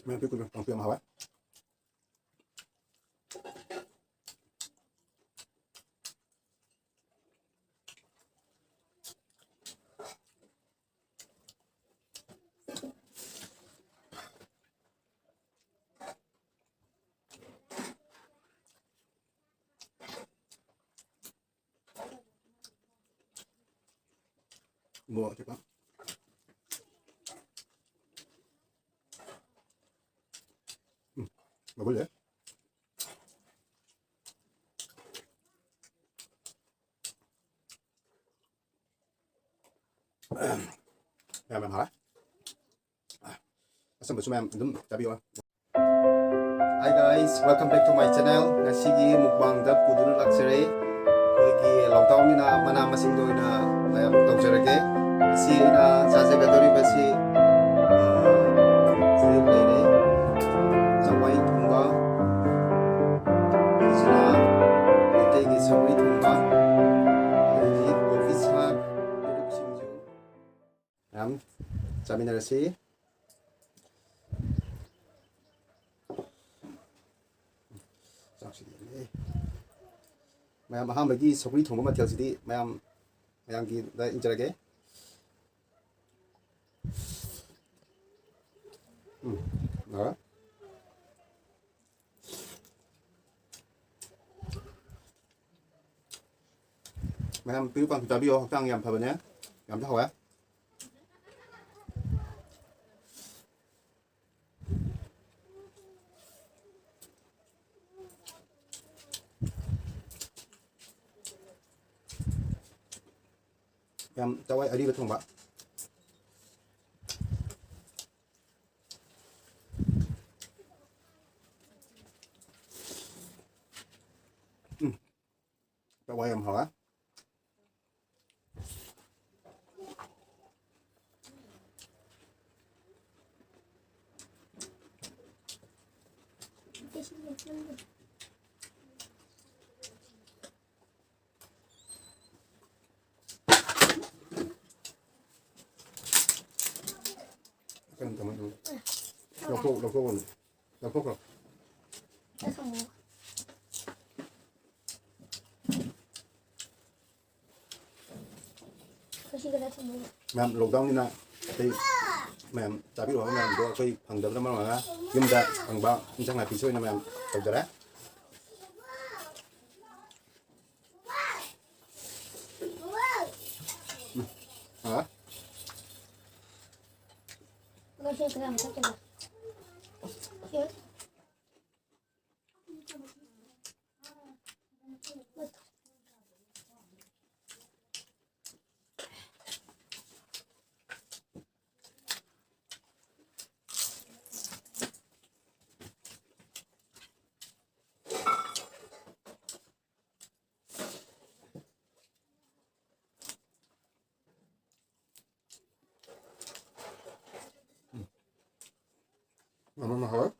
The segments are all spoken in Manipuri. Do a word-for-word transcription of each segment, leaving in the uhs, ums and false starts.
ꯃꯌꯥꯝ ꯄꯤꯔꯛꯄꯗꯣ ꯀꯥꯡꯁꯨ ꯌꯥꯝ ꯍꯥꯎꯋꯦ꯫ ꯃꯣꯔꯣꯛ ꯑꯇꯦꯛꯄ꯫ ꯎꯝ, ꯃꯒꯨꯟ ꯂꯩ꯫ ꯌꯥꯝ, ꯌꯥꯝ ꯍꯥꯎꯔꯦ꯫ ꯑꯆꯝꯕꯁꯨ ꯃꯌꯥꯝ ꯑꯗꯨꯝ ꯆꯥꯕꯤꯌꯣ꯫ Hi guys, welcome back to my channel. ꯉꯁꯤꯒꯤ mukbangꯗ ꯄꯨꯗꯨꯅ ꯂꯥꯛꯆꯔꯦ꯫ ꯑꯩꯈꯣꯏꯒꯤ lockdownꯅꯤꯅ ꯃꯅꯥ ꯃꯁꯤꯡꯗ ꯑꯣꯏꯅ ꯃꯌꯥꯝ ꯇꯧꯖꯔꯒꯦ꯫ ꯉꯁꯤ ꯑꯩꯅ ꯆꯥꯖꯒꯗꯧꯔꯤꯕꯁꯤ, ꯑ, ꯁꯤꯗ ꯂꯩꯔꯦ꯫ ꯆꯋꯥꯏ ꯊꯣꯡꯕ, ꯁꯤꯅ ꯃꯩꯇꯩꯒꯤ ꯁꯧꯒ꯭ꯔꯤ ꯊꯣꯡꯕ, ꯑꯗꯒꯤ ꯀꯣꯕꯤ ꯁꯥꯛ, ꯄꯦꯔꯨꯛ ꯁꯤꯡꯖꯨ꯫ ꯃꯌꯥꯝ ꯆꯥꯃꯤꯟꯅꯔꯁꯤ꯫ ꯆꯥꯛꯁꯤꯗꯤ ꯌꯥꯝꯃꯦ꯫ ꯃꯌꯥꯝ ꯑꯍꯥꯟꯕꯒꯤ ꯁꯧꯒ꯭ꯔꯤ ꯊꯣꯡꯕ ꯃꯊꯦꯜꯁꯤꯗꯤ ꯃꯌꯥꯝ, ꯃꯌꯥꯝꯒꯤꯗ ꯏꯟꯖꯔꯒꯦ꯫ ꯎꯝ, ꯂꯣꯏꯔꯦ꯫ ꯃꯌꯥꯝ ꯄꯤꯔꯨꯛ ꯀꯥꯡꯁꯨ ꯆꯥꯕꯤꯌꯣ, ꯍꯛꯆꯥꯡ ꯌꯥꯝ ꯐꯕꯅꯦ, ꯌꯥꯝꯁꯨ ꯍꯥꯎꯋꯦ꯫ ꯌꯥꯝ ꯆꯋꯥꯏ ꯑꯔꯤꯕ ꯊꯣꯡꯕ꯫ ꯎꯝ꯫ ꯆꯋꯥꯏ ꯌꯥꯝ ꯍꯥꯎꯋꯦ꯫ ꯀꯩꯅꯣ ꯇꯧꯃꯟꯗꯅ꯫ ꯂꯧꯊꯣꯛ ꯂꯧꯊꯣꯛꯑꯣꯅꯦ꯫ ꯂꯧꯊꯣꯛꯈ꯭ꯔꯣ꯫ ꯑꯁ, ꯑꯃꯨꯛ꯫ ꯃꯌꯥꯝ ꯂꯣꯛꯗꯥꯎꯟꯅꯤꯅ ꯑꯇꯩ ꯃꯌꯥꯝ ꯆꯥꯕꯤꯔꯨ ꯍꯥꯏꯕ ꯃꯌꯥꯝꯗꯣ ꯑꯩꯈꯣꯏ ꯐꯪꯗꯕꯅ ꯃꯔꯝ ꯑꯣꯏꯔꯒ ꯌꯨꯝꯗ ꯐꯪꯕ ꯏꯟꯁꯥꯡ ꯅꯥꯄꯤꯁꯤ ꯑꯣꯏꯅ ꯃꯌꯥꯝ ꯇꯧꯖꯔꯦ꯫ ꯎꯝ꯫ ꯑꯥ꯫ ꯑꯃꯅ ꯍꯥꯎꯋꯦ꯫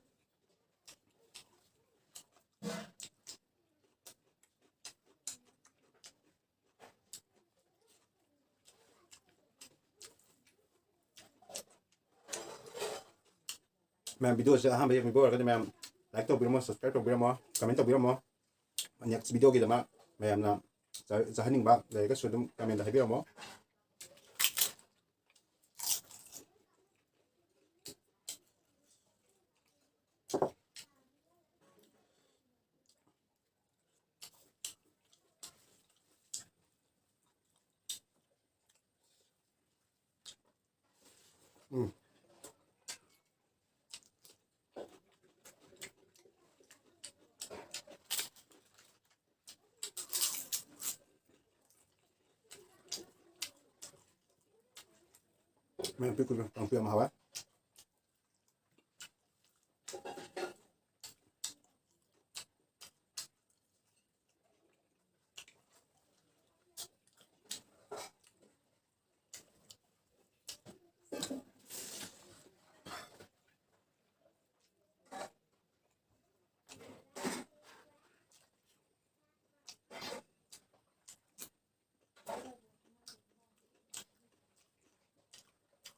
ꯃꯌꯥꯝ videoꯁꯦ ꯑꯍꯥꯟꯕ ꯌꯦꯡꯕꯤꯕ ꯑꯣꯏꯔꯒꯗꯤ ꯃꯌꯥꯝ like ꯇꯧꯕꯤꯔꯝꯃꯣ, subscribe ꯇꯧꯕꯤꯔꯝꯃꯣ, comment ꯇꯧꯕꯤꯔꯝꯃꯣ꯫ Next videoꯒꯤꯗꯃꯛ ꯃꯌꯥꯝꯅ ꯆꯥ-, ꯆꯥꯍꯟꯅꯤꯡꯕ ꯂꯩꯔꯒꯁꯨ ꯑꯗꯨꯝ commentꯇ ꯍꯥꯏꯕꯤꯔꯝꯃꯣ꯫ ꯎꯝ꯫ ꯃꯌꯥꯝ ꯄꯤꯛꯄꯗꯣ ꯀꯥꯡꯁꯨ ꯌꯥꯝ ꯍꯥꯎꯋꯦ꯫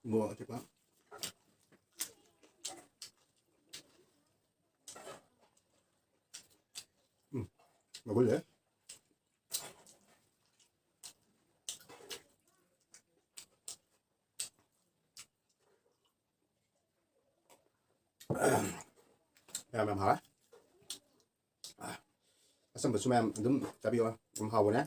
ꯃꯣꯔꯣꯛ ꯑꯇꯦꯛꯄ꯫ ꯍꯧꯒꯠꯂꯦ꯫ ꯌꯥꯝ ꯌꯥꯝ ꯍꯥꯎꯔꯦ꯫ ꯑꯆꯝꯕꯁꯨ ꯃꯌꯥꯝ ꯑꯗꯨꯝ ꯆꯥꯕꯤꯌꯣ, ꯑꯗꯨꯝ ꯍꯥꯎꯕꯅꯦ꯫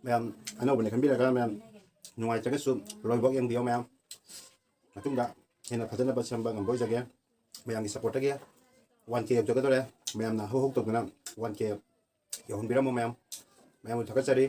ꯃꯌꯥꯝ ꯑꯅꯧꯕꯅꯦ ꯈꯟꯕꯤꯔꯒ ꯃꯌꯥꯝ ꯅꯨꯡꯉꯥꯏꯇ꯭ꯔꯒꯁꯨ ꯂꯣꯏꯕꯧ ꯌꯦꯡꯕꯤꯌꯣ ꯃꯌꯥꯝ꯫ ꯃꯇꯨꯡꯗ ꯍꯦꯟꯅ ꯐꯖꯅꯕ ꯁꯦꯝꯕ ꯉꯝꯕ ꯑꯣꯏꯖꯒꯦ꯫ ꯃꯌꯥꯝꯒꯤ ꯁꯞꯄꯣꯔꯠꯇꯒꯤ ꯋꯥꯟ ꯀꯦ ꯌꯧꯖꯒꯗꯧꯔꯦ꯫ ꯃꯌꯥꯝꯅ ꯍꯧ ꯍꯧ ꯇꯧꯗꯨꯅ ꯋꯥꯟ ꯀꯦ ꯌꯧꯍꯟꯕꯤꯔꯝꯃꯣ ꯃꯌꯥꯝ꯫ ꯃꯌꯥꯝꯕꯨ ꯊꯥꯒꯠꯆꯔꯤ꯫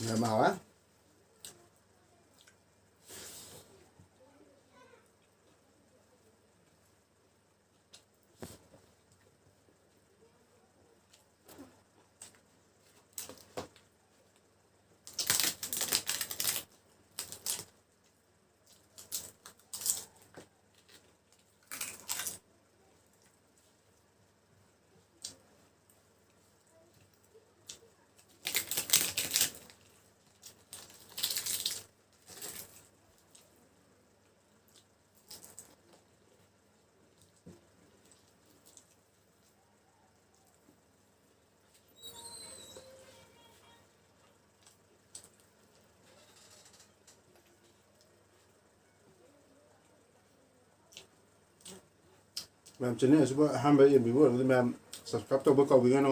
ꯌꯥꯝ ꯍꯥꯎꯋꯦ꯫ ꯃꯌꯥꯝ channel ꯑꯁꯤꯕꯨ ꯑꯍꯥꯟꯕ ꯌꯦꯡꯕꯤꯕ ꯑꯣꯏꯔꯒꯗꯤ ꯃꯌꯥꯝ subscribe ꯇꯧꯕ ꯀꯥꯎꯕꯤꯒꯅꯨ꯫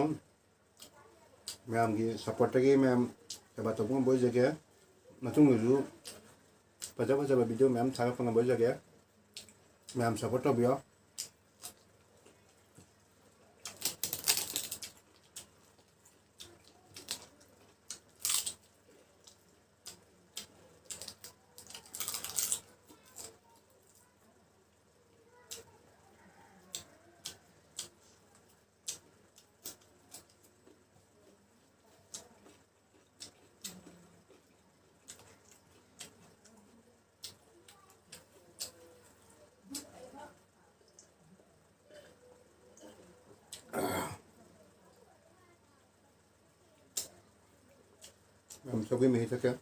ꯃꯌꯥꯝꯒꯤ supportꯇꯒꯤ ꯃꯌꯥꯝ ꯁꯦꯕꯥ ꯇꯧꯕ ꯉꯝꯕ ꯑꯣꯏꯖꯒꯦ꯫ ꯃꯇꯨꯡꯗꯁꯨ ꯐꯖ ꯐꯖꯕ video ꯃꯌꯥꯝ ꯊꯥꯒꯠꯄ ꯉꯝꯕ ꯑꯣꯏꯖꯒꯦ꯫ ꯃꯌꯥꯝ support ꯇꯧꯕꯤꯌꯣ꯫ ꯌꯥꯝ ꯁꯧꯒ꯭ꯔꯤ ꯃꯍꯤ ꯊꯛꯀꯦ꯫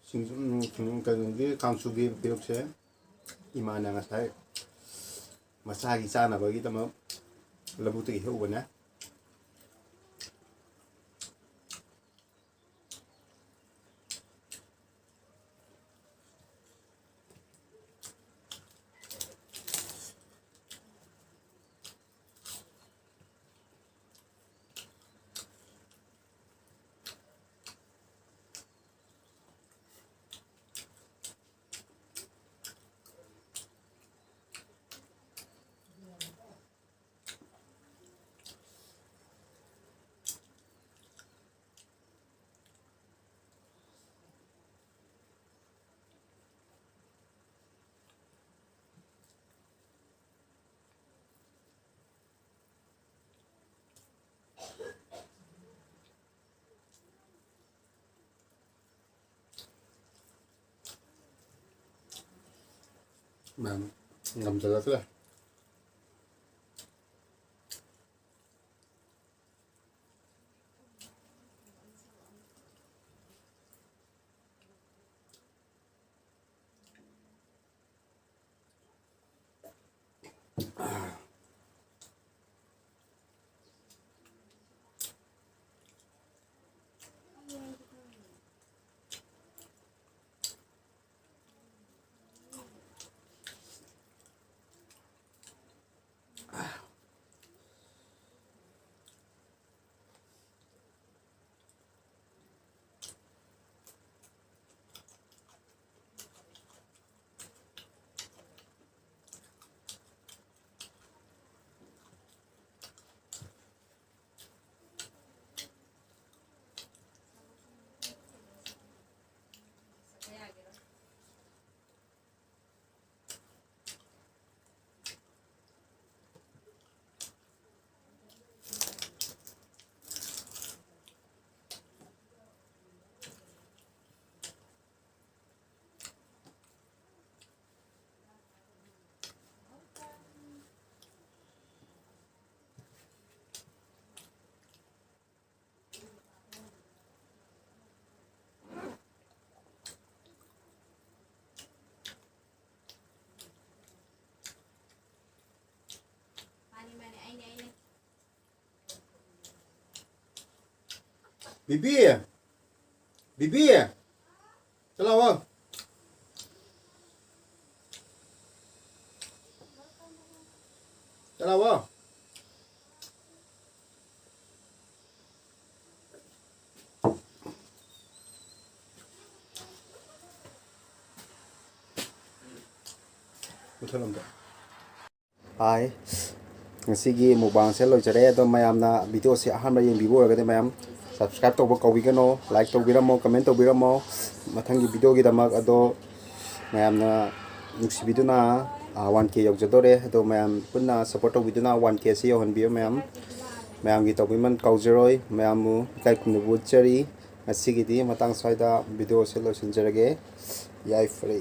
ꯁꯤꯡꯖꯨ, ꯎꯝ, ꯀꯩꯅꯣꯒꯤ ꯀꯥꯡꯁꯨꯒꯤ ꯄꯦꯔꯨꯛꯁꯦ ꯏꯃꯥꯅ ꯉꯁꯥꯏ ꯃꯆꯥꯒꯤ ꯆꯥꯅꯕꯒꯤꯗꯃꯛ ꯂꯧꯕꯨꯛꯇꯒꯤ ꯍꯦꯛꯎꯕꯅꯦ꯫ ꯃꯌꯥꯝ ꯉꯝꯖꯜꯂꯛꯇ꯭ꯔꯦ꯫ ꯕꯤꯕꯤ! ꯕꯤꯕꯤ! ꯆꯠꯂꯥꯛꯑꯣ꯫ ꯆꯠꯂꯥꯛꯑꯣ꯫ ꯃꯨꯊꯠꯂꯝꯗ꯫ ꯍꯥꯏ, ꯉꯁꯤꯒꯤ mukbangꯁꯦ ꯂꯣꯏꯖꯔꯦ꯫ ꯑꯗꯣ ꯃꯌꯥꯝꯅ videoꯁꯦ ꯑꯍꯥꯟꯕ ꯌꯦꯡꯕꯤꯕ ꯑꯣꯏꯔꯒꯗꯤ ꯃꯌꯥꯝ subscribe ꯇꯧꯕ ꯀꯥꯎꯕꯤꯒꯅꯣ, like ꯇꯧꯕꯤꯔꯝꯃꯣ, comment ꯇꯧꯕꯤꯔꯝꯃꯣ ꯃꯊꯪꯒꯤ videoꯒꯤꯗꯃꯛ꯫ ꯑꯗꯣ ꯃꯌꯥꯝꯅ ꯅꯨꯡꯁꯤꯕꯤꯗꯨꯅ, ꯑ, one K ꯌꯧꯖꯗꯣꯔꯦ꯫ ꯑꯗꯣ ꯃꯌꯥꯝ ꯄꯨꯟꯅ support ꯇꯧꯕꯤꯗꯨꯅ one K ꯁꯤ ꯌꯧꯍꯟꯕꯤꯌꯨ ꯃꯌꯥꯝ꯫ ꯃꯌꯥꯝꯒꯤ ꯇꯧꯕꯤꯃꯜ ꯀꯥꯎꯖꯔꯣꯏ꯫ ꯃꯌꯥꯝꯕꯨ ꯏꯀꯥꯏ ꯈꯨꯝꯅꯕ ꯎꯠꯆꯔꯤ꯫ ꯉꯁꯤꯒꯤꯗꯤ ꯃꯇꯥꯡ ꯁ꯭ꯋꯥꯏꯗ videoꯁꯦ ꯂꯣꯏꯁꯤꯟꯖꯔꯒꯦ꯫ ꯌꯥꯏꯐꯔꯦ꯫